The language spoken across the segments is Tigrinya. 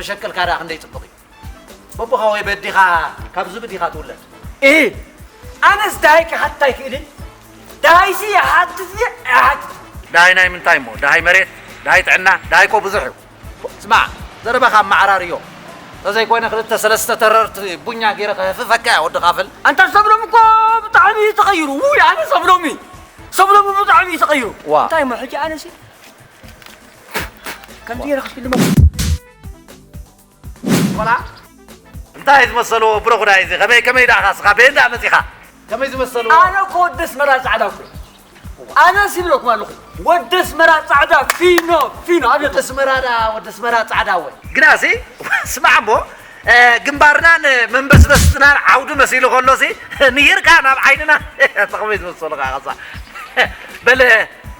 ሸቅልካ ደኣ ክንደይ ጽቡቕ እዩ። በቦኻ ወይ በዲኻ ካብ ዝብድ ኢኻ ትውለድ። እ ኣነስ ደሃይ ክሓትት ኣይክእልን። ደሃይሲ ይሓትት እየ ኣይሓትት። ደሃይ ናይ ምንታይ እሞ? ደሃይ መሬት፣ ደሃይ ጥዕና፣ ደሃይ እኮ ብዙሕ እዩ። ስማዕ፣ ዘረባኻ ኣመዓራርዮ። ተዘይኮይነ ክልተ ሰለስተ ተረርቲ ቡኛ ገይረ ከህፍፈካ እያ ወዲ ኻፍል። ኣንታ ሰብሎም እኮ ብጣዕሚ እዩ ተቐይሩ። ውይ ኣነ ሰብሎም እዩ። ሰብሎም ብጣዕሚ እዩ ተቐይሩ። ዋ። እንታይ እሞ ሕጂ ኣነሲ ከምዚ ገይረ ክሽልመ ቆልዓ እንታይ ዝመሰሉ ብሮ ጉዳይ እዚ ከመይ ከመይ ደኣ ስኻ ቤን ደኣ መጺኻ ከመይ ዝመሰሉ ኣነ እኮ ወዲ ኣስመራ ጻዕዳ እኮ ኣነ ሲብለኩም ኣለኹ ወዲ ኣስመራ ጻዕዳ ፊኖ ፊኖ ኣብየት ኣስመራ ደኣ ወዲ ኣስመራ ጻዕዳ ወይ ግና ሲ ስማዕ እሞ ግንባርናን መንበስበስትናን ዓውዲ መሲሉ ከሎ ሲ ንሂርካ ናብ ዓይንና ተኸመይ ዝመሰሉ ኸዓ ኸሳ በለ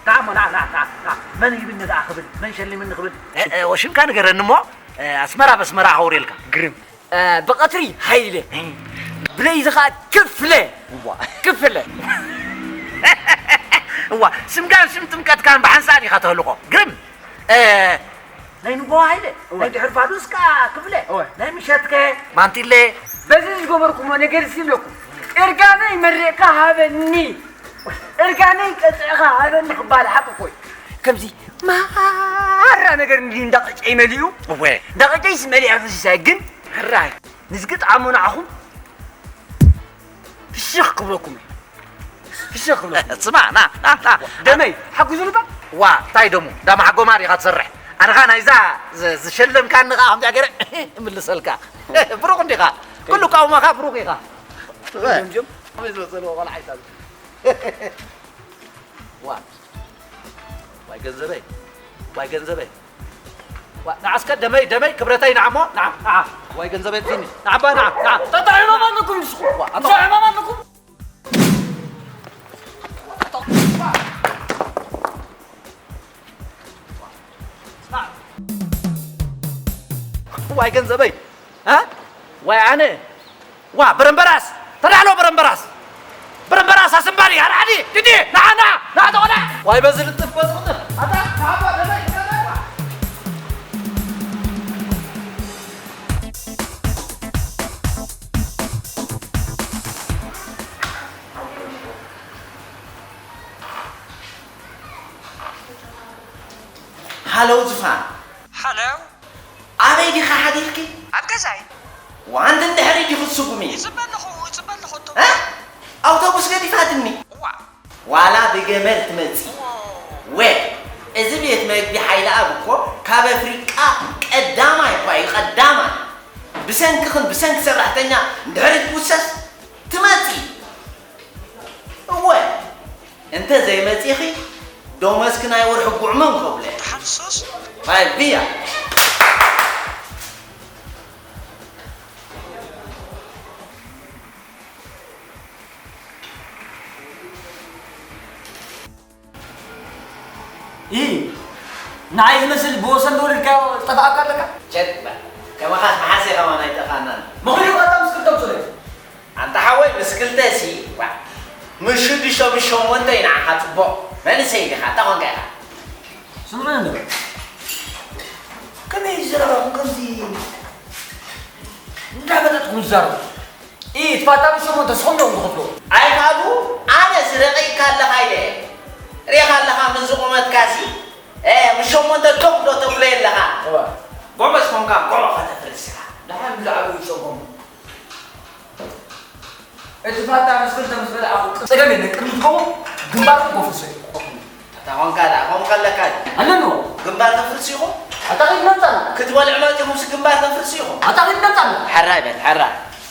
ደኣ እሞ ና ና ና ና መን ይብኒ ደኣ ክብል መን ሸሊምኒ ክብል ወሽምካ ንገረኒ እሞ ኣስመራ በስመራ ኣኸውርየልካ ግርም ብቐትሪ ሃይለ ብለይቲ ኸዓ ክፍለ እዋ ክፍለ እዋ ስምካን ስም ጥምቀትካን ብሓንሳእ ዲኻ ተህልቆ ግርም ናይ ንጎ ሃይለ ናይ ድሕር ፋዱስ ከዓ ክፍለ ናይ ምሸትከ ማንቲለ በዚ ዝገበርኩሞ ነገር ሲ ይብለኩም እርጋነይ መሪቕካ ሃበኒ እርጋነይ ቀፅዕኻ ሃበኒ ክበሃል ሓቂ እኮ እዩ ከምዚ ማራ ነገር እንዲ እንዳቐጨይ መሊኡ እወ እንዳቐጨይስ መሊኣ ፈሲሳ ግን ሕራይ ንዝግጥዓሞ ንዓኹም ፍሽኽ ክብለኩም እዩ ፍሽኽ ክብለኩም ስማ ና ና ና ደመይ ሓጉዙ ልባ ዋ እንታይ ደሙ ዳማ ሓጎማ ዲኻ ትሰርሕ ኣነኻ ናይዛ ዝ- ዝሸለምካኒ ኸዓ ከምዚኣ ገይረ እምልሰልካ ብሩኽ እንዲኻ ኩሉ ቃውማኻ ብሩኽ ኢኻ ጀምጀም ዝመሰልዎ ቆልዓ ይታዝ ዋ ዋይ ገንዘበይ ዋይ ገንዘበይ ዋ ንዓ እስከ ደመይ ደመይ ክብረተይ ንዓ እሞ ንዓ ንዓ ዋይ ገንዘበይ ፊኒ ንዓ ባ ንዓ ንዓ ተጣዒሞም ኣለኩም ንስኹም ዋ ኣቶ ተጣዒሞም ኣለኩም ዋይ ገንዘበይ እ ዋይ ኣነ ዋ በረምበራስ ተዳሎ በረምበራስ በረምበራስ ኣስምባሪ ኣርዓዲ ድዲ ንዓና ናተቆላ ዋይ በዚ ልጥፍ በዚ ቅጥፍ ኣታ ናባ ደመይ ሃለው ዝፋን ሃለው ኣበይ ዲኻ ሓዲርኪ? ኣብ ገዛይ። ዋንት እንድሕሪ ዲኹ ትስጉሚ? ይጽበ ኣለኹ፣ ይጽበ ኣለኹ እቶ። እ? ኣውቶቡስ ገዲፋትኒ። እዋ። ዋላ ብገመል ትመጺ። እዎ። ወ እዚ ቤት መግቢ ሓይለኣብ እኮ ካብ ኣፍሪቃ ቀዳማይ እኳ እዩ፣ ቀዳማይ። ብሰንክኽን ብሰንኪ ሰራሕተኛ እንድሕሪ ትውሰስ ትመጺ። እወ፣ እንተ ዘይመጺኺ፣ ደሞዝኪ ናይ ወርሒ ጉዕመም ከብሎ እየ። ተሓንሶስ? ፋይቭ ቢያ። ኢ ንዓይ ዝመስል ብወሰን ተወሊድካዮ ዝጠፍኣካ ኣለካ? ቸክ በል። ከማኻስ መሓሴ ከማን ኣይጠፍኣናን። መኺዱ ቀጣ ምስ ክልተ ብሱለይ። ኣንታ ሓወይ ምስ ክልተ ሲ ዋ ምስ ሽዱሽተ ምስ ሸሞንተ እዩ ንዓኻ ጽቡቕ መንእሰይ ዲኻ እንታይ ኾንካ ኢኻ ስምዑ እንዶ ከመይ ዝረባኹም ከምዚ እንዳፈጠጥኩም ዝዛረቡ ኢ ትፋታ ምስ ሸሞንተ ስኹም ዶ ትኽፍሉ ኣይካሉ ኣነ ስረቐይካ ኣለኻ ኢለ ሪኻ ኣለኻ ምስ ዝቑመትካ ሲ እ ምስ ሸሞንተ ዶቕ ዶ ተብሎ የለኻ እዋ ጎበዝ ኮንካ ጎቦ ከተፍርስ ኢኻ ደሓን ብዛዕባኡ ይጸጎሙ እቲ ፋታ ምስ ክልተ ምስ በልዓኹ ጸገም የለን ቅድሚ ትኸውን ግንባርኩም ኮፍሶ እዩ ኣታ ኾንካ ደኣ ከምኡ ከለካ ኣለዎ ግንባር ተፍርስ ኢኹም ኣታ ኺድ መምጻና ክትበልዕ መጺኹምስ ግንባር ተፍርስ ኢኹም ኣታ ኺድ መምጻና ሓራይ በል ሓራ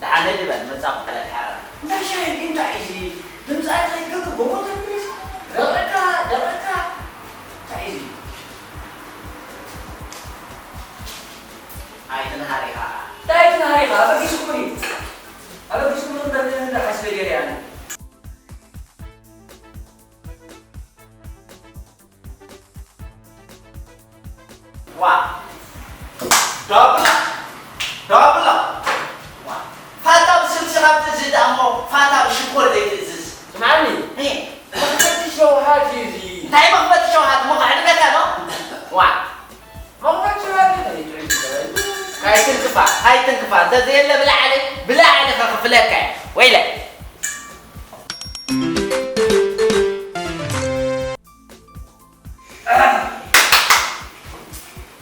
ደሓን ሂድ በል መጻኹ በል ሓራ እንታይ ሻሂ እንታይ ሒዚ ድምጻይ ከይገብር ጎቦ ተፍርስ ደቕዕካ ደቕዕካ እንታይ ሒዚ ኣይትንሃር ኢኻ እንታይ ኣይትንሃር ኢኻ ኣበጊስኩምኒ ኣበጊስኩምኒ እንዳሓስበ ገይረ ኣነ ዋ ዳብላ ዳብላ ዋ ፋታ ብስልሲ ካብ ትእዝዝ ደኣ እሞ ፋታ ብሽኮር ዘይትእዝዝ ስምዓኒ እ መኽፈቲ ሸውሃት እዩ እዚ እንታይ መኽፈቲ ሸውሃት እሞ ከዕድመካ ዶ ዋ መኽፈቲ ሸውሃት እዩ እንታይ ጥዑይ ዝገበል ኣይትንክፋ፣ እንተዘየለ ብላዕሊ፣ ብላዕሊ ከኽፍለካ እየ። ወይለ።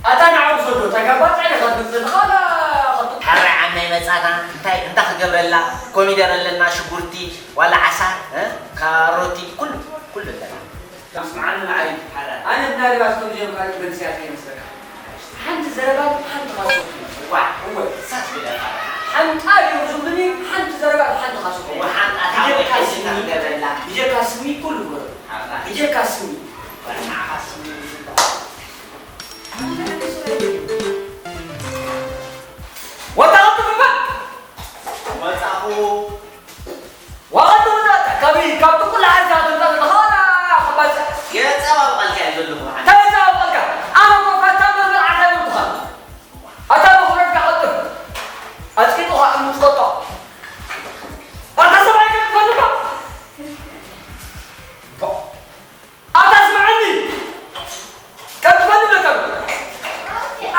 ኣታ ንዓ ውሰዶ፣ እታ ጋባጥ ዓይንኻ ትመስል፣ ኻላ ኸቱ- ሓራይ ዓመይ መጻና፣ እንታይ፣ እንታይ ክገብረላ? ኮሚደረ ኣለና፣ ሽጉርቲ፣ ዋላ ዓሳ፣ እ? ካሮቲ፣ ኩሉ፣ ኩሉ ኣለና። ስምዓኒ ንዓይ ሓራይ። ኣነ ብናልባት ከምዚኦም ካልእ መንስያት ከይመስለካ። ሓንቲ ዘረባ ሓንቲ ኻሶት። ዋ፣ እወ። ሳት ብለካ። ሓንጣ ድዮም ዝብሉኒ፣ ሓንቲ ዘረባ ሓንቲ ኻሶት። እወ፣ ሓንጣ ብጀካ ታወይ ስሚ፣ ሓንጣ ገበላ። ብጀካ ስሚ ኩሉ ግበሩ። ሓንጣ። ብጀካ ስሚ። ወላ ንዓኻ ስሚ ይዝባ። ወጣ ወጣ ወጣ። ወጣኹ። ወቐንዶ መጻእካ፣ ካብ፣ ካብ ጥቁል ዓሳ ትምጻእ ዘለኻ፣ ዋላ ክመጽእ። የጸባብቐልካ እየ ዘለኹ፣ ሓን። እንታይ የጸባብቐልካ? ኣነ እኮ ፈታም መርመር ዓሳ ኣይበልኩኻን። ኣታ መኹረጅካ ቀልጥፍ። ኣጽቂጡኻ እምኑ ትቀጦ። ኣታ ሰብኣይ ከጥፈሉካ። ኣታ ስምዓኒ፣ ቀልጥፈኒ ብለካ ኣሎ።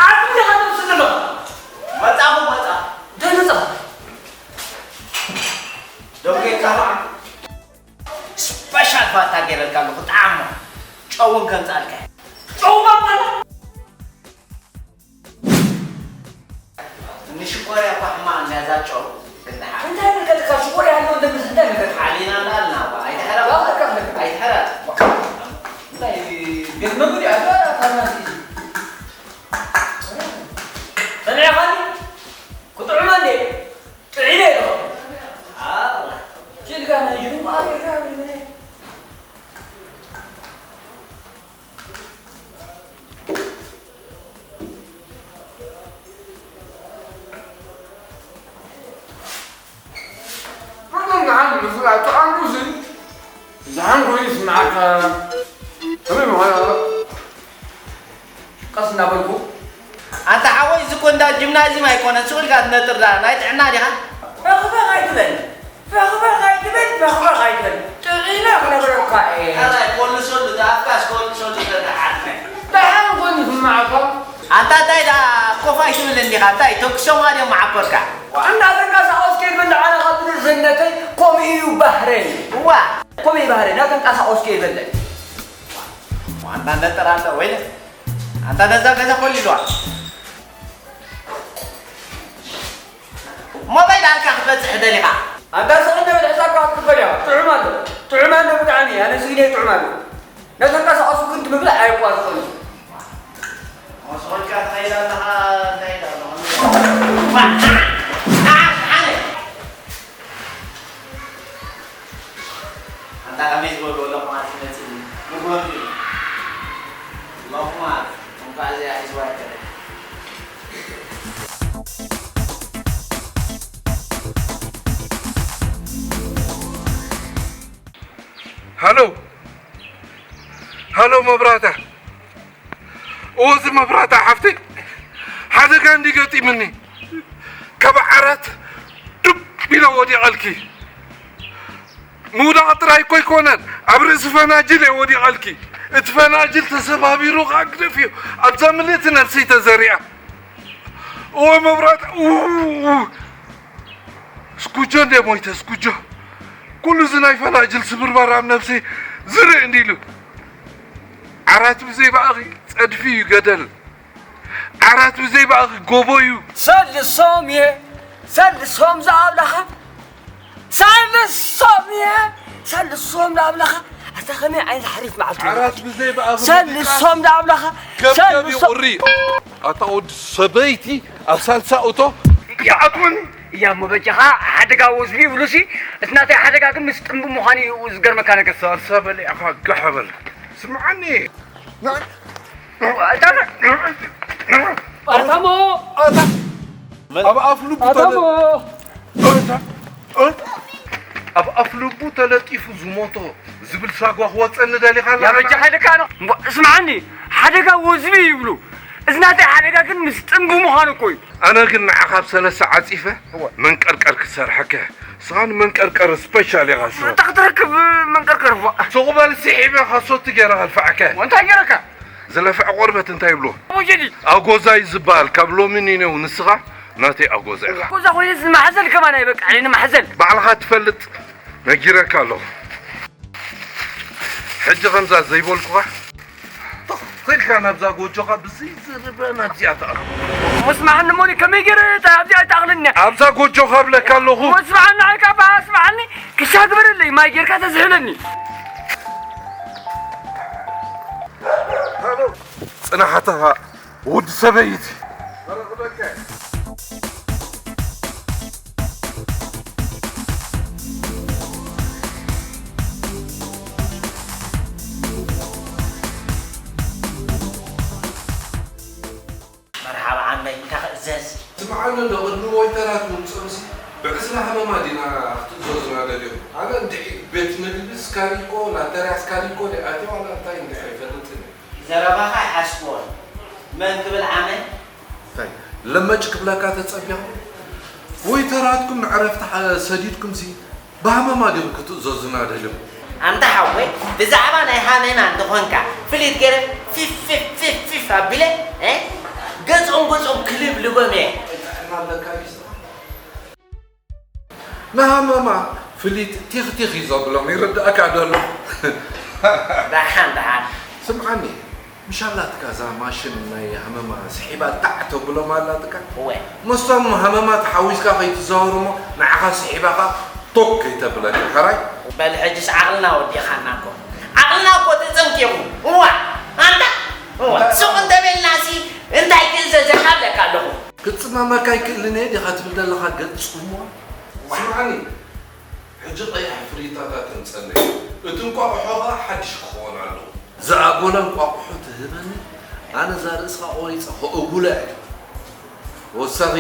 ዓቕሚ ዲኻ ተምስል ዘለኻ? መጻኹ፣ መጻ። እንታይ መጻ? ደው ጌርካ ኸዓ ስፐሻል ፋታ ገይረልካ ኣለኹ። ጣዕሞ ጨው እውን ከምጽኣልካ እየ። ጨው ማምጣላ? ንሽኮርያ እኳ ሕማቕ እንድያ እዛ ጨው። ግን ደሓን። እንታይ ምልከትካ? ሽኮርያ ኣሎ እንደምስ እንታይ ምልከትካ? ሓሊና እንዳልና እኳ። ኣይትሕረቕ። ባዕልካ ምልከት። ኣይትሕረቕ። እንታይ ግን መጉድ እያ። እዛ ፋርማሲ። ሰሚዕኻኒ? ክጥዕማ እንዴ? ጥዒመ ኢልኹ። ኣላ። ጅልጋ ናይ ጅቡም ኣገጋ ብልምነ። መጠን ደሓን ይመስል፣ ኣቶ ኣንዱሲ። ደሓን ኮይኑ ይስምዓካ። ከመይ ምዃኑ? ቀስ እናበልኩ። ኣንታ ሓወይ፣ እዚ እኮ እንዳ ጂምናዝዩም ኣይኮነን፣ ስቕ ኢልካ ትነጥር ደኣ፣ ናይ ጥዕና ዲኻ? ፈኽፈኽ ኣይትበል፣ ፈኽፈኽ ኣይትበል፣ ፈኽፈኽ ኣይትበል። ጥዒና ክነግረካ እየ። ኣራይ፣ ኮልሰሉ፣ እዛ ኣፍካስ ኮልሰሉ፣ እዛ ደሓን። ደሓን ኮይኑ ይስምዓካ። ኣንታ እንታይ ደኣ ኮፍ ኣይትብል እንዲኻ? እንታይ ተኩሶም ድዮም መዓኮርካ? እንዳተንቀሳቐስኩ እየ ዝብል ኣነ ካብ ንእስነተይ ከምኡ እዩ ባህረይ። እዋ። ከምኡ እዩ ባህረይ፣ እንዳተንቀሳቐስኩ እየ ዝብል። ዋና ነጠር ኣሎ ወይለ። ኣንታ ነዛ ገዛ ኮሊልዋ። ሞባይል ኣልካ ክትበጽሕ ደሊኻ? ኣንታ ስቕ እንደ በል ሕሳብካ ክትክፈል እያ። ጥዑም ኣሎ። ጥዑም ኣሎ ብጣዕሚ። ኣነ ስኢነ ጥዑም ኣሎ። ነተንቀሳቐሱ ግን ትምብላዕ ኣየቋርጾን እዩ። መስኾልካ ትኸይድ ኣለኻ፣ እንታይ ኢለ ኣለኹ? ዋ! ዓ! ዓነ! ኣንታ ከመይ ዝበሉ ኣለኹ ማለት ይመጽእ እዩ። ንግሆ እዩ። ኣለኹ ማለት እንኳዕ እዚኣ ሒዝዋ ኣይከደን። ሃሎ፣ ሃሎ መብራህታ። እወ፣ እዚ መብራህታ ሓፍተይ፣ ሓደጋ እንዲ ገጢምኒ። ካብ ዓራት ዱብ ኢለ ወዲቐልኪ። ምውዳቕ ጥራይ እኮ ኣይኮነን፣ ኣብ ርእሲ ፈናጅል እየ ወዲቐልኪ። እቲ ፈናጅል ተሰባቢሩ ኸኣ ግደፍዮ። ኣብዛ ምልእቲ ነብሰይ ተዘሪኣ። እወ መብራህታ፣ ኡ፣ ኡ፣ ኡ። ስኩጆ እንደ ሞይተ፣ ስኩጆ። ኩሉ እዚ ናይ ፈናጅል ስብርባር ኣብ ነብሰይ ዝርእ እንዲሉ። ዓራት ብዘይ ባእኺ ጸድፊ እዩ ገደል። ዓራት ብዘይ ባእኺ ጎቦ እዩ። ሰልሶም እየ፣ ሰልሶም ዝኣብላኻ። ሰልሶም እየ፣ ሰልሶም ዝኣብላኻ። ኣታ ከመይ ዓይነት ሓሪፍ መዓልቲ እዩ። ዓራት ብዘይ ባእኺ ሰልሶም ዝኣብላኻ። ገብገብ እዩ ሰልሶም። ቁሪ። ኣታ ወዲ ሰበይቲ ኣብ ሳልሳ እቶ ይኣትወኒ። እያ እሞ በጃኻ ሓደጋ ወዝቢ ይብሉሲ፣ እቲ ናተይ ሓደጋ ግን ምስ ጥንቢ ምዃኑ እዩ ዝገርመካ ነገር። ሳልሳ በሊዕኻ ጋሕ በል። ስምዓኒ። ኣታ-፣ ኣታሞ! ኣታ-፣ ኣብ ኣፍ ልቡ ኣታሞ! ተለ-፣ ኣታ-፣ ኣብ ኣፍ ልቡ ተለጢፉ ዝሞቶ ዝብል ሳጓ ክወፀኒ ደሊኻ ኣለኻ? ያ በጃኻ ኢልካ ነው። እሞ ስምዓኒ፣ ሓደጋ ወዝቢ ይብሉ። እዚ ናተይ ሓደጋ ግን ምስ ጥንቢ ምዃኑ እኮ እዩ። ኣነ ግን ንዓኻ ኣብ ሰለስተ ዓፂፈ እወ። መንቀርቀር ክሰርሐከ። ንስኻ ንመንቀርቀር ስፔሻል ኢኻ ስራሕ። እንታይ ክትረክብ መንቀርቀር እኮ? ሱቕ በል ስሒበ ካሶቲ ገይረ ከልፍዐከ። እንታይ ገይረካ? ዝለፍዐ ቆርበት እንታይ ይብሎ? ወጀዲ። ኣጎዛይ ዝበሃል ካብ ሎሚ ንኔው ንስኻ ናተይ ኣጎዛ ኢኻ። ኣጎዛ ኮይነስ ንማሕዘል ከማን ኣይበቃዕን፣ ንማሕዘል። ባዕልኻ ትፈልጥ፣ ነጊረካ ኣለኹ። ሕጂ ከምዛ ዘይበልኩኻ፣ ትኽ ኢልካ ናብዛ ጎጆኻ ብዘይ ዝርበ ናብዚኣ ትኣቱ። እሞ ስማዕኒ እሞኒ፣ ከመይ ገይረ እታ ኣብዚኣ ትኣኽለኒ? ኣብዛ ጎጆኻ እብለካ ኣለኹ። እሞ ስማዕኒ፣ ንዓይ ከኣ በሃ ስማዕኒ፣ ክሻ ግበረለይ፣ ማይ ጌርካ ተዝሕለኒ። ጽናሕትኻ ወዲ ሰበይቲ። መርሓባ ዓመይ፣ እንታይ ክእዘዝ? ስምዓኒ እንዶ ቅድሚ ወይተራት ምምጽኦምሲ ብዕስለ ሃመማ ዲና ክትእዘዙና ደልዮም? ኣነ እንድዒ ቤት ምግቢ ስካሪኮ፣ ላተርያ ስካሪኮ ድየ ኣትየ ዋላ እንታይ እንድዒ ኣይፈልጥን እየ። ዘረባኻ ኣይሓስብዎን። መን ክብል ዓመይ? እንታይ ለመጭ ክብለካ ተጸቢኹም? ወይተራትኩም ንዕረፍቲ ሰዲድኩምሲ ብሃመማ ዲኹም ክትእዘዙና ደልዮም? ኣንታ ሓወይ ብዛዕባ ናይ ሃመማ እንተኾንካ ፍሊት ገይረ ፊፍ ፊፍ ፊፍ ፊፍ ኣቢለ ገጾም ገጾም ክልብልቦም እየ። ጥዕና ኣለካ ድዩ? ንሃመማ ፍሊት ቲኽ ቲኽ እዩ ዘብሎም ይርድኣካ ዶ ኣሎ? ደሓን ደሓን። ስምዓኒ ምሻላትካ እዛ ማሽን ናይ ሃመማ ስሒባ ጣዕ ተብሎም ኣላትካ? እወ። ምስቶም ሃመማ ተሓዊስካ ከይትዛወር እሞ ንዓኻ ስሒባ ኸኣ ቶክ ከይተብለካ ሕራይ? በል ሕጅስ ዓቕልና ወዲኻና እኮ። ዓቕልና እኮ ተጸንቂቑ። እዋ ኣንታ እዋ ሱቕ እንተበልናሲ እንታይ ክእዘዘካ እብለካ ኣለኹ። ክጽመመካ ኣይክእልን እየ ዲኻ ትብል ዘለኻ ገጽ ጽምዋ? ስምዓኒ ሕጂ ቀያሕ ፍሪታታ ተምጸለይ እቲ እንቋቑሖ ኸኣ ሓድሽ ክኸውን ኣለዎ። ዝኣጎለ እንቋቑሖ ትህበኒ ኣነ እዛ ርእስኻ ቖሪጸ ከእጉላ እየ። ወሳኺ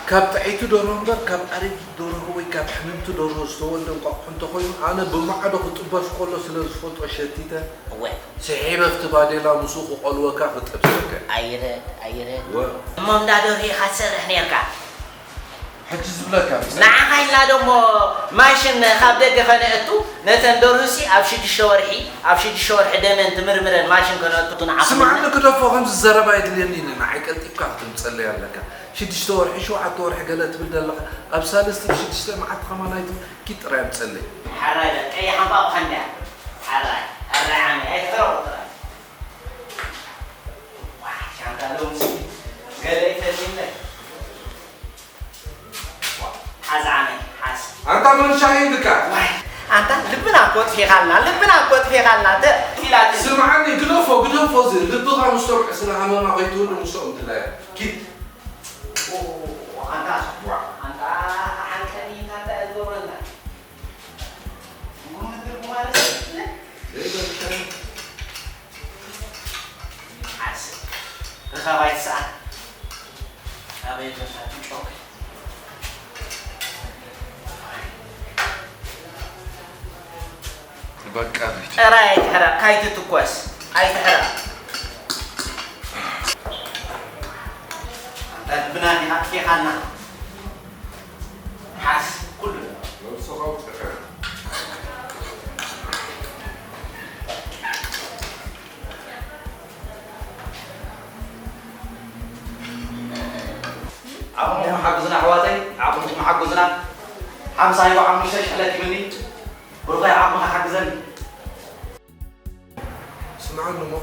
ካብ ጥዕይቲ ደርሆ እምበር ካብ ኣረጊት ደርሆ ወይ ካብ ሕምምቲ ደርሆ ዝተወልደ እንቋቑሖ እንተኾይኑ ኣነ ብማዕዶ ክጥበስ ከሎ ስለ ዝፈልጦ ሸቲተ እወ ስሒበ ኣብቲ ባዴላ ምስኡ ክቐልወካ ክጠብሰካ እየ። ኣይረ ኣይረ ወ እሞ እንዳ ደርሆ ኢኻ ትሰርሕ ኔርካ? ሕጂ ዝብለካ ንዓኻ ኢልና ዶ እሞ ማሽን ካብ ደገ ከነእቱ ነተን ደርሁሲ ኣብ ሽዱሽተ ወርሒ ኣብ ሽዱሽተ ወርሒ ደመን ትምርምረን ማሽን ከነእቱ ንዓኹም ስምዓኒ ኢልና። ክደፎ ከምዚ ዘረባ የድልየኒ ኢለ ንዓይ ቀልጢፍካ ክትምጸለይ ኣለካ ሽዱሽተ ወርሒ ሸውዓተ ወርሒ ገለ ትብል ዘለኻ ኣብ ሳልስቲ ብሽዱሽተ መዓልቲ ከማን ኣይትብል ኪድ ጥራይ ኣምጸለይ ሓራይ በል ቀይሕ ኣንባብኻ እንድያ ሓራይ ኣራይ ዓመይ ኣይትሕረቑ ጥራይ ዋይ ሻንጣ ሎምሲ ገለ ይፈልይለይ ሓዝ ዓመይ ሓዝ ኣንታ መን ሻሂ ኢልካ ዋይ ኣንታ ልብና እኮ ጥፊኻልና ልብና እኮ ጥፊኻልና ተ ኢላትኒ ስምዓኒ ግደፎ ግደፎ እዚ ልብኻ ምስቶም ዕስለ ሃመማ ከይትህሉ ምስኦም ድላያ ኪድ ኣንታ ኣንታ ሓንቀኒ እንታይ እንታይ ዝገብረና ጉምድር ጉማረ ዘይበልካ ዓርሰ ርኻብ ኣይትስኣን ኣበይ ዘለካ ትጮኸ በቃ ጥራይ ኣይትሕረቕ ካይትትኮስ ኣይትሕረቕ ኣንታ ልብና ዲኻ ኣጥፊኻና ሓስ ኩሉ ዓቕምኹም ሓግዙና ኣሕዋተይ ዓቕምኹም ሓግዙና ሓምሳ ሂቦ ሓሙሽተ ሽሕ ለኪምኒ ብሩኸይ ዓቕምኻ ሓግዘኒ ስምዓኒ እሞ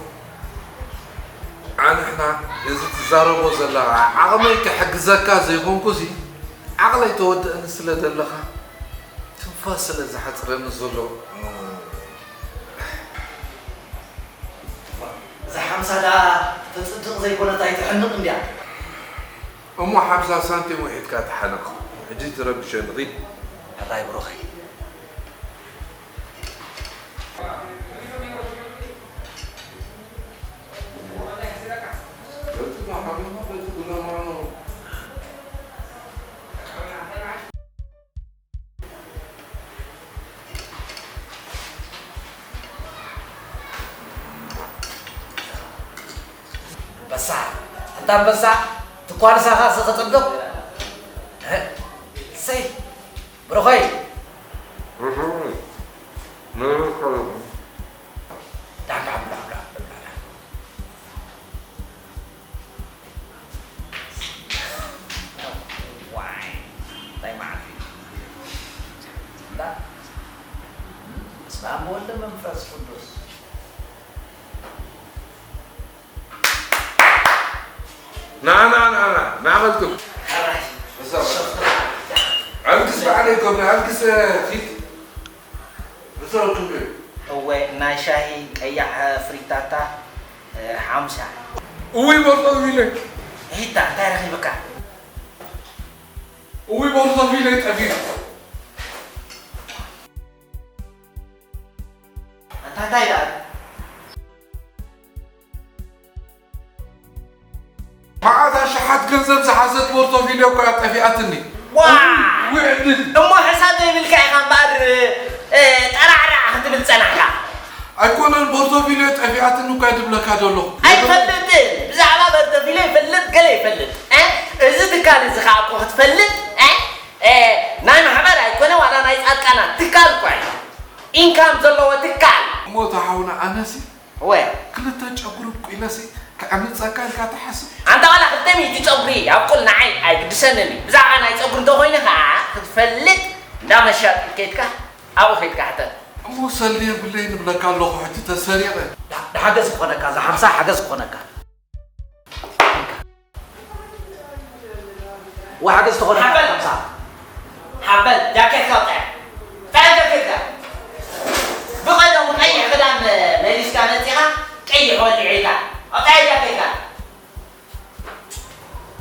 ኣንሕና ነዚ ትዛረቦ ዘለኻ ዓቕመይ ክሕግዘካ ዘይኮንኩሲ ዓቕለይ ተወድእኒ ስለ ዘለኻ ትንፋስ ስለ ዝሓፅረኒ ዘሎ እዛ ሓምሳ ደኣ ተፅድቕ ዘይኮነት ኣይትሕንቕ እንድያ እሞ ሓምሳ ሳንቲም ውሒድካ ትሓነቕ ሕጂ ትረብሸኒ ኺድ ሕራይ ብሩኸይ ኣንበሳ ኣንታ ኣንበሳ ትኳንሳኻ ስኽጽብቕ ሰይ ብሩኸይ ወልደ መንፈስ ቅዱስ። ና ና ና ና ና በልቱ። ኣልግስ በዓለይ ኮብሪ ኣልግስ ፊት እሰው ክብሪ። እወ ናይ ሻሂ ቀያሕ ፍሪታታ ሓምሳ። እውይ ቦርሶ ቪለ ሂታ እንታይ ረኺብካ? እውይ ቦርሶ ቪለ ጠፊኡ። ኣንታ እንታይ ደኣ? መዓት ኣሽሓት ገንዘብ ዝሓዘት ቦርሶ ቪለ እኮ እያ ጠፊኣትኒ። ዋ! ውዕድል። እሞ ሕሳብ ዘይብልካ ኢኻ እምበኣር እ፣ ጠራዕራዕ ክትብል ጸናሕካ። ኣይኮነን ቦርሶ ቪለ ጠፊኣትኒ እኮ እየ ዝብለካ ዘለኹ። ኣይፈልጥን። ብዛዕባ በርቶፊሎ ይፈልጥ ገለ ይፈልጥ። እ? እዚ ትካል እዚ ኸዓ እኮ ክትፈልጥ እ? እ፣ ናይ ማሕበር ኣይኮነ ዋላ ናይ ጻድቃናት ትካል እኳ እዩ። ኢንካም ዘለዎ ትካል። እሞ እታ ሓውና ኣነሲ እወ። ክልተ ጨጉሪ ኣብቁለሲ ከዕምፀካ ኢልካ ትሓስብ? ኣንታ ዋላ ክልተ ሚእቲ ጸጉሪ ኣብቁል ንዓይ ኣይግድሰንን እዩ። ብዛዕባ ናይ ጸጉሪ እንተኾይኑ ኸዓ ክትፈልጥ እንዳ መሻጢ ከይድካ ኣብኡ ከይድካ ሕተት። እሞ ሰልዲ የብለይን እብለካ ኣለኹ ሕጂ ተሰሪቐ። ዳ- ሓገዝ ክኾነካ፣ እዛ ሓምሳ ሓገዝ ክኾነካ። ወሓገዝ ተኾነ ሓበል። ሓምሳ። ሓበል፣ ጃኬትካ ኣውጥዐ። ጣል ጃኬትካ። ብቐደሙ ቀይሕ ክዳን መሊስካ መጺኻ፣ ቀይሕ ወሊዕ ኢልካ። ኣውጥዐ ጃኬትካ።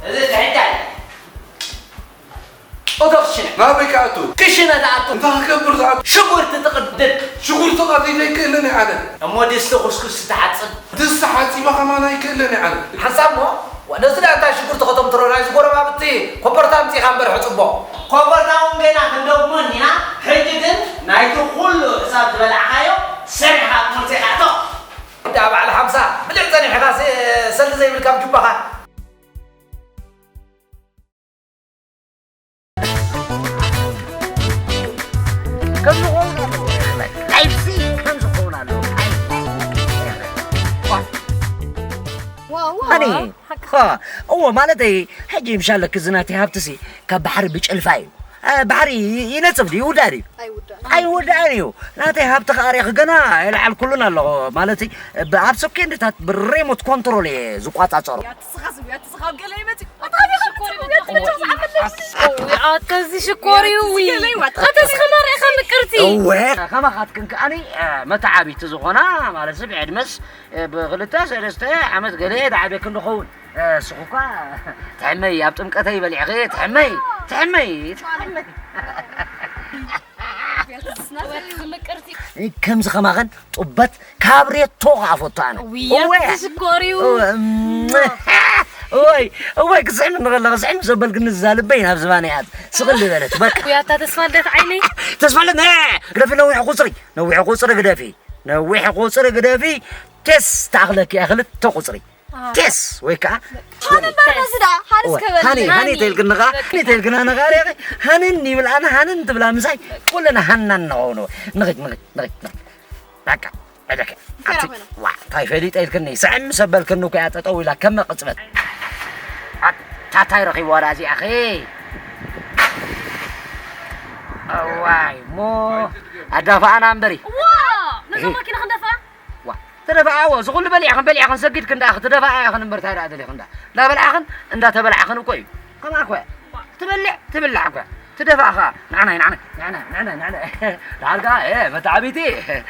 እዚ ትሕታይ። ኦቶ ክሽነ። ናበይ ክኣቱ? ክሽነ ትኣቱ። እንታይ ክገብር ዝኣቱ? ሽጉርቲ ትቕድድ። ሽጉርቲ ቀዲደ ኣይክእልን እየ ኣነ። እሞ ድስቲ ኩስኩስ ትሓጽብ። ድስቲ ሓጺበ ከማን ኣይክእልን እየ ኣነ። ሓንሳብ እሞ ነዚ ደኣ እንታይ ሽጉርቲ ከተምትሮ ናይዚ ጎረባብቲ ኮቦርታ ኣምጺእኻ እምበር ሕጽቦ። ኮቦርታ እውን ገና ክንደግሞ እኒና። ሕጂ ግን ናይቲ ኩሉ ሕሳብ ዝበላዕኻዮ ሰሪሕኻ ኣብ ትምህርቲ ኢኻ እቶ። እንዳ በዓል ሓምሳ ብልዕ ጸኒሕኻ ሰልዲ ዘይብልካ ኣብ ጁባኻ። ከምዚ ክኸውን ኣለዎ። ላይፍሲ ከምዚ ክኸውን ኣለዎ። ዋው፣ ዋው፣ ሃኒ፣ ሓቅኻ። ኸ፣ እዎ፣ ማለተይ፣ ሕጂ ምሻለኪ እዚ ናተይ ሃብትሲ ካብ ባሕሪ ብጭልፋ እዩ። እ፣ ባሕሪ ይ-፣ ይነጽፍ ድዩ? ይውዳእ ድዩ? ኣይውዳእን። ኣይውዳእን እዩ። ናተይ ሃብቲ ከኣ ርኢኺ ገና ኣይለዓልኩሉን ኣለኹ። ማለተይ፣ ብ-፣ ኣብ ሰኮንድታት ብሬሞት ኮንትሮል እየ ዝቋጻጸሮ። ኣትስኻ ዝብያ፣ ኣትስኻ ኣብ ገለ ይመጽእ። ኣታ ዲኻ ትብያ፣ ትብያ፣ ትብያ፣ ትብያ። እውይ፣ ኣታ እዚ ሽኮር እዩ፣ ውይ። ኣታ እዚ ከማን ርኢኻ ምቅርቲ። እወ፣ ከማኻትክን ከኣኒ፣ እ፣ መተዓቢቲ ዝኾና፣ ማለት፣ ብዕድመስ፣ እ፣ ብኽልተ ሰለስተ ዓመት ገለ ዝዓበየክን ንኸውን። እ፣ ንስኺ እኳ ትሕመይ፣ ኣብ ጥምቀተይ በሊዕኺ፣ ትሕመይ፣ ትሕመይ፣ ትሕመይ። ከምዚ ከማኸን ጡበት ካብሬቶ ከዓ ፈቱ ኣነ። ውይ፣ እወ። ኣቲ ሽኮር እዩ። እወ፣ እም፣ እወይ፣ እወይ፣ ክስዕም እንኸለኻ ስዕም ዘበልክኒ እዛ ልበይ ናብ ዝባነይ ኣት ስቕል ዝበለት፣ በቃ። ውይ፣ ኣታ ተስፋ ልደት ዓይነይ። ተስፋ ልደት፣ ነ፣ ግደፊ ነዊሕ ቁፅሪ፣ ነዊሕ ቁፅሪ ግደፊ፣ ነዊሕ ቁፅሪ ግደፊ፣ ቴስ ተኣኽለኪ እያ ክልተ ቁፅሪ። ቴስ ወይ ከዓ ሃኒ በል እዚ ደኣ፣ ሃኒ እስከ በል። ሃኒ፣ ሃኒ ተይልክኒ ኸዓ፣ ሃኒ ተይልክኒ ኣነ ኸዓ ሪእኺ፣ ሃንን ይብል ኣነ ሃንን ትብላ ምሳይ፣ ኩልና ሃናን ንኸውን። ንኺድ፣ ንኺድ፣ ንኺድ፣ ንኺድ። በቃ፣ በደከ። እንታይ ኣቲ፣ ረኺብና? ዋ፣ እንታይ ፈሊጠ ኢልክኒ፣ ስዕም ምስ ኣበልክኒ እኮ እያ ጠጠው ኢላ ከመ ቅጽበት። ኣታ እንታይ ረኺብዋ ደኣ እዚኣኺ? እዋይ፣ እሞ ኣዳፍኣና እምበሪ። ዋ፣ ነዛ እሂ። ማኪና ክንደፍኣ? ዋ፣ ተደፋኣዎ፣ እዚ ኩሉ በሊዕኽን በሊዕኽን ሰጊድክን ደኣ ክትደፋኣ ኢኽን እምበር፣ እንታይ ደኣ ደሊኽን ደኣ? እንዳበላዕኽን እንዳተበላዕኽን እኮ እዩ። ከምኣ እኮ እያ። ትበልዕ፣ ትብላዕ እኮ እያ። ትደፋእ ኸኣ። ንዓናይ፣ ንዓናይ፣ ንዓናይ፣ ንዓናይ፣ ንዓናይ። ደሓር ከኣ፣ ኤ፣ መተዓቢቲ።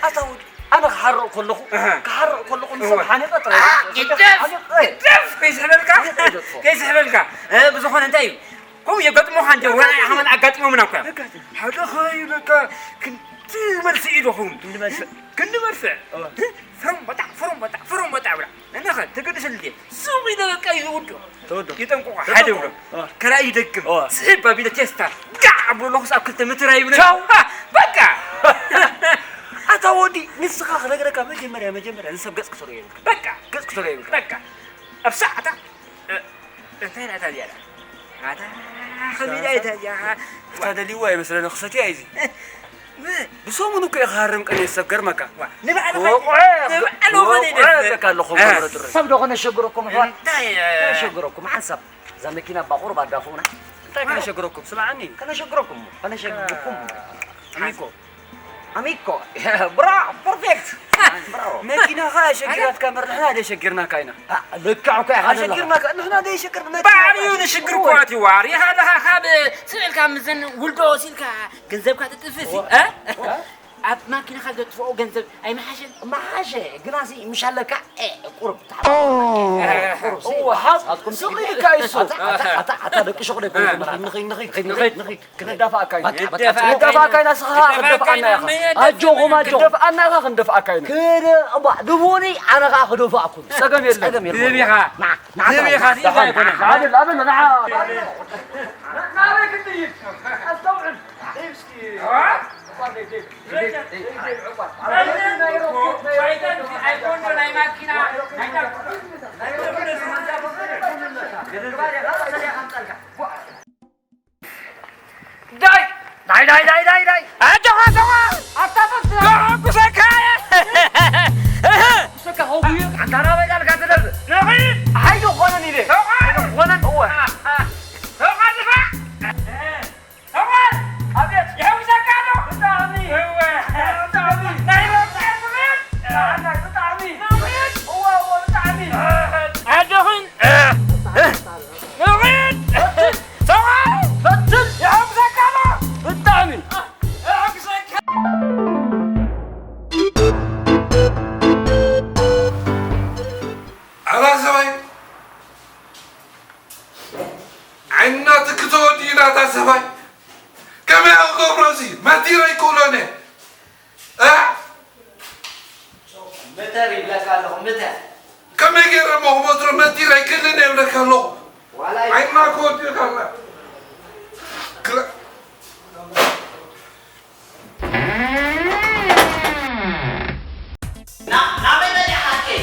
ኣታ ወዲ፣ ኣነ ክሓርቕ ከለኹ፣ ኣሃ። ክሓርቕ ከለኹ ንሰብ እወ። ሓኒቐ ጥራይ። ኣ፣ ግደፍ፣ ሓኒቐ። ግደፍ፣ ከይስሕበልካ፣ ሓኒቐ ይደጥፎ። ከይስሕበልካ። እ፣ ብዝኾነ እንታይ እዩ? ከምኡ የጋጥሞኻ እንደ ወላ ኢኻ ማለት ኣጋጢሞምና እኮ እዮም። ሓደ ኸይብለካ ክንዲ መልሲ ኢሉ ኸውን። ክንዲ መልሲ። ክንዲ መልሲ። እወ። ፍሮም በጣ፣ ፍሮም በጣ፣ ፍሮም በጣ ብላ። እንደ ኸ ተገድሰሉ ድየ? ስቕ ኢለ በቃ ይውዶ። ተወዶ። ይጠንቁቑ፣ ተጠንቁቑ። ሓደ ብሎ። እወ። ከላይ ይደግም። እወ። ስሕብ ኣቢለ ቴስታ። ጋዕ ብሎ ኹስ ኣብ ክልተ ምትር ኣይብለ። ቻው። ሃ፣ በቃ። ኣታ ወዲ፣ ንስኻ ክነግረካ መጀመርያ፣ መጀመርያ፣ ንሰብ ገጽ ክትርእዮ የብልካ። በቃ። ገጽ ክትርእዮ የብልካ። በቃ። ኣብ ሰዓታ፣ እ፣ እንታይ ናታ እዚኣ? ኣታ፣ ከመይ ናታ እዚኣ? እታ ደልይዋ ይመስለኒ ክሰትያ እዩ እዚ። ብ- ብሰሙኑ እኮ እዩ ክሃርም ቀንዩ ሰብ፣ ገርመካ። ዋ፣ ንባዕሉ ኸ-፣ ወቑዐ፣ ንባዕሉ ኸ-፣ ወቑዐ ይደፍእ። በቃ ኣለኹም እ። መብረቱ ርእ። ሰብ ዶ ከነሸግረኩም ይኾን? እንታይ፣ እ፣ ከነሸግረኩም፣ ሓንሳብ እዛ መኪና እባ ቁሩብ ኣዳፍኡና። እንታይ ከነሸግረኩም? ስምዓኒ። ከነሸግረኩም፣ ከነሸግረኩም። ኣሚኮ። ኣሚኮ ብራ ፐርፌክት። መኪናኻ ሸጊራትካ እምበር ንሕና ደሸጊርናካ ኢና። ልክዕ እኮ ኢኻ ዘለኻ። ኣሸጊርናካ ንሕና ደሸግር መኪና ባዕሉ እዩ ንሽግር እኮ። ኣትዋ ሪኻ ኣለኻ። ካብ ስዕልካ ምዘን ውልዶ ሲልካ ገንዘብካ ትጥፍፍ እ? ኣብ ማኪናኻ ዘጥፍኦ ገንዘብ ኣይመሓሸን? መሓሸ ግናሲ ምሻለካ ቁርብ። እወ፣ ሓው፣ ስቕ ኢልካ እዩ እሱ። ኣታ፣ ኣታ፣ ኣታ ደቂ ሹቕ ደቂ ንኺድ፣ ንኺድ፣ ንኺድ፣ ንኺድ፣ ንኺድ። ክንደፋእካ ኢና። ክንደፋእካ ኢና። ክንደፋእካ ኢና፣ ንስኻ ክንደፋእና ኢኻ። ኣጆኹም፣ ኣጆኹም። ክንደፍኣና ኢኻ፣ ክንደፍኣካ ኢና። ክደ-፣ እባ፣ ድቡኒ፣ ኣነ ኸኣ ክደፋእኩም። ጸገም የለን። ጸገም የለን። ዝህብ ኢኻ። ንዓ፣ ንዓ፣ ዝህብ ኢኻ፣ ንዓ፣ ዝህብ ኢኻ። ንዓ፣ ኣብል፣ ኣብል፣ ንዓ። ናበይ ክትድይብ? ኣስተውዕል። ደይብ እስኪ። ዳይ! ዳይ፣ ዳይ፣ ዳይ፣ ዳይ፣ ዳይ! ኣጆኻ ሰዋ! ኣታ ፈትና! ክዕጉሰካ እየ! ክዕጉሰካ ኸው እዩ፣ ኣንታ ናበይ ዳልካ ትደርብ? ንኺድ! ሓይሊ ኾነን ኢለ። ሰዋ! ሓይሊ ኾነን፣ እወ። ሰዋ ድፋዕ! ሰዋ! ኣቤት! ይሕጉሰካ ዶ? ብጣዕሚ! እወ! ብጣዕሚ! ናይ ረብሓ ትብል! ብጣዕሚ! ንኺድ! እወ፣ እወ፣ ብጣዕሚ! ኣጆኽን! ንኺድ! ሰብኣይ! ፈትን! ይሕጉሰካ ዶ? ብጣዕሚ! ይሕጉሰካ! ኣላ ሰብኣይ! ዓይንና ትክተወዲ ናታ ሰብኣይ! ከመይ ክገብሮ እዚ? መቲረ ይክእሎን እየ! እ? ምተር ይብለካ ኣለኹ፣ ምተር። ከመይ ገይረ እሞ ክመትሮ መቲረ ኣይክእልን እየ ይብለካ ኣለኹ። ዋላ ይ- ዓይንና ክወድእካ ኣላ። ክላ- ና-፣ ናበይ ደሊኻ ኣከይ?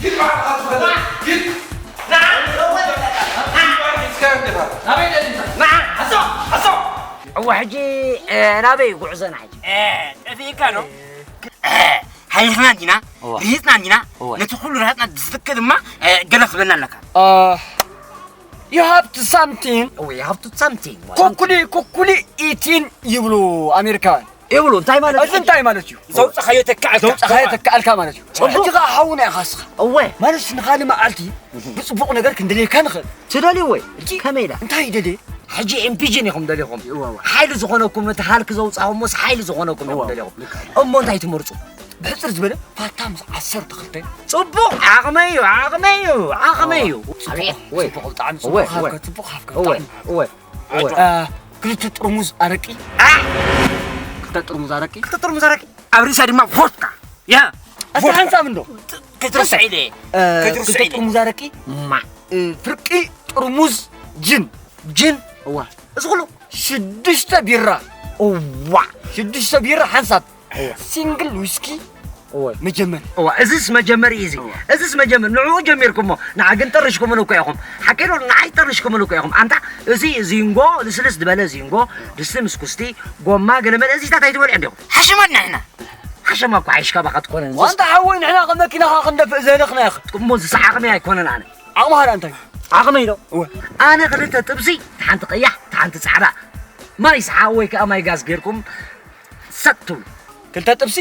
ሂድ በዓልኻ ትፈልጥ። ሂድ። ና-፣ ና-፣ ሒዝካ እንዲኻ። ናበይ ደሊኻ? ና-፣ ኣዞ፣ ኣዞ። እወ፣ ሕጂ፣ እ፣ ናበይ ጉዕዞና ሕጂ? እ፣ ጠፊእካ ዶ? እ፣ ሃሊኽና እንዲና፣ እወ። ርሂጽና እንዲና፣ እወ። ነቲ ኩሉ ርሃጽና ዝትክእ ድማ፣ እ፣ ገለ ክትበልና ኣለካ። እ፣ you have to something። እወ፣ you have to something። ኩኩሊ፣ ኩኩሊ ኢቲን ይብሉ ኣሜሪካውያን። ይብሉ፣ እንታይ ማለት እዩ? እዚ እንታይ ማለት እዩ? ዘውጻኻዮ ተካኣልካ። ዘውጻኻዮ ተካኣልካ ማለት እዩ። ጽቡቕ። ሕጂ ኸኣ ሓውና ኢኻ እስኻ። እወ። ማለት ንኻልእ መዓልቲ ብጽቡቕ ነገር ክንደልየካ ንኽእል። ትደልዩ ወይ? ሕጂ ከመይ ኢላ? እንታይ ይደልየ? ሕጂ ኤምፒጂ ኢኹም ደሊኹም። እወ፣ እወ። ሓይሊ ዝኾነኩም፣ እቲ ሃልክ ዘውጻኹሞስ ሓይሊ ዝኾነኩም ኢኹም እወ፣ ደሊኹም። ልክዕ። እሞ እንታይ ትመርጹ? ብሕጽር ዝበለ ፋታ ምስ ዓሰርተ ክልተ። ጽቡቕ፣ ዓቕመይ እዩ፣ ዓቕመይ እዩ፣ ዓቕመይ እዩ። ጽቡቕ፣ ኣቤት፣ ወይ። ጽቡቕ፣ ብጣዕሚ እወ፣ ጽቡቕ፣ እወ። ሃብካ፣ ጽቡቕ፣ ሃብካ፣ እወ፣ ብጣዕሚ። እወ፣ እወ። አ፣ ክልተ ጥርሙዝ ኣረቂ። አ! ክልተ ጥርሙዝ ኣረቂ? ክልተ ጥርሙዝ ኣረቂ? ኣብ ርእሳ ድማ ቮድካ። ያ። ኣታ ቮድካ። ሓንሳብ እንዶ። ከይትርስዕ ኢለ። እ፣ ከይትርስዕ ክልተ ኢለ። ጥርሙዝ ኣረቂ። ማ። እ፣ ፍርቂ ጥርሙዝ ጅን። ጅን? እዋ። እዚ ኩሉ? ሽዱሽተ ቢራ። እዋ። ሽዱሽተ ቢራ ሓንሳብ። እዋ። ሲንግል ዊስኪ እዋ። መጀመሪ። እዋ፣ እዚስ መጀመሪ እዩ እዚ። እዋ። እዚስ መጀመሪ። ንዕኡ ጀሚርኩሞ። ንዓ ግን ጠርሽኩምኒ እኮ ኢኹም። ሓቂ ዶ? ንዓይ ጠርሽኩምኒ እኮ ኢኹም። ኣንታ እዚ ዚንጎ፣ ልስልስ ዝበለ ዚንጎ፣ ድስቲ ምስ ኩስቲ፣ ጎማ፣ ገለመለ፣ እዚታት ኣይትበልዑ እንዲኹም። ሓሸማ ንሕና። ሓሸማ እኮ ሓይሽካ ባኻ ትኮነን። ዋንታ ሓወይ፣ ንሕና ከም መኪናኻ ክንደፍእ ዘህለኽና ኢኻ። እሞ ዝሰዓቕኒ ኣይኮነን ኣነ። ዓቕምኻ ደኣ እንታይ? ዓቕመይ ዶ? እወ። ኣነ ክልተ ጥብሲ፣ ሓንቲ ቀያሕ፣ ሓንቲ ጻዕዳ። ማይ ሰሓ ወይ ከኣ ማይ ጋዝ ጌርኩም ሰጥ ትብሉ። ክልተ ጥብሲ?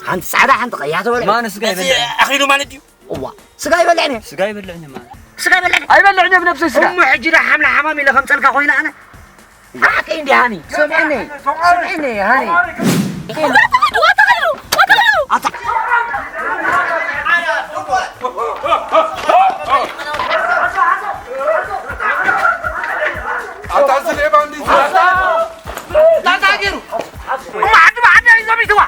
ሓንቲ ጻዕዳ፣ ሓንቲ ቀያሕ ትበልዑ። ማን ስጋ ነዚ ይበልዕ? ኣኺሉ ማለት ድዩ? እዋ። ስጋ ይበልዕን እየ። ስጋ ይበልዕን እየ ማለት። ስጋ ይበልዕን እየ? ኣይበልዕን እየ ብነብሰይ ስጋ። እሞ ሕጂ ደኣ ሓምላ ሓማም ኢለ ከምጸልካ ኮይነ ኣነ? ሓቂ እንዲ ሃኒ፣ ስምዕኒ፣ ስምዕኒ ሃኒ። ኣታ፣ ኣታ እዚ ሌባ እንዲ ኣታ፣ እንታይ ገይሩ? እማ ዓዲ ብዓዲ እዩ ዘሚትዋ።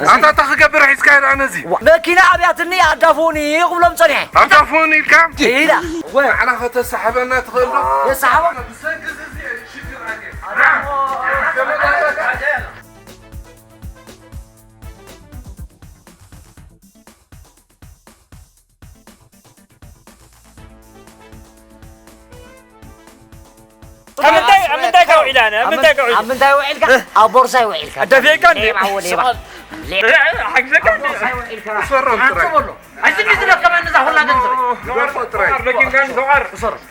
ኣታ፣ እንታይ ክገብር ሒዝካ ኢላ ነዚ? መኪና ኣብያትኒ ኣዳፉኒ ክብሎም ጸኒሐ። ኣዳፉኒ ኢልካ? ኢላ። ወይ። ንዓና ከተሳሕበና ትኽእል ዶ? የሳሕቦ። ብሰንኪ እዚ ሽግር ኣለ። ኣብ ምንታይ፣ ኣብ ምንታይ ከ ውዒላ? ኣብ ምንታይ ከ ውዒላ? ኣብ ምንታይ ውዒልካ? ኣብ ቦርሳይ ውዒልካ። ኣዳፊእካ እንዴ? ሌባ፣ ሌባ። ሌባ። ሓግዘካ እንዴ? ኣብ ቦርሳይ ውዒልካ። ሰሮም ጥራይ። ኣንተ በሎ። ኣዚ እንዴ ዝለከመ እዛ ሁላ ገንዘብ? ሰሮም ጥራይ። ሰሮም።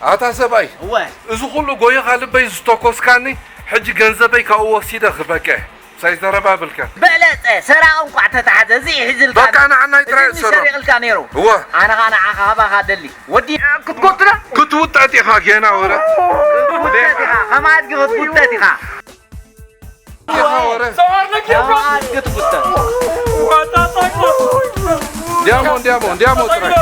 ኣታ ሰብኣይ፣ እወ። እዚ ኩሉ ጎይኻ ልበይ ዝተኮስካኒ፣ ሕጂ ገንዘበይ ካብኡ ወሲደ ክህበካ እየ። ሳይ ዘረባ ብልካ። በለጸ ሰራቕ እንኳዕ ተታሕዘ እዚ ይሕዝልካ በቃ ንዓናይ ጥራይ እዚ ዝሰሮ ሰሪቕልካ ነይሩ እወ ኣነ ኸዓ ንዓኻ ካባኻ ደሊ ወዲ ክትጎትላ ክትውጠጥ ኢኻ ጌና ወረ ክትጉተት ኢኻ ከም ኣድጊ ክትጉተት ኢኻ ኢኻ ወረ ከም ኣድጊ ትጉተት ዲያሞ ዲያሞ ዲያሞ ጥራይ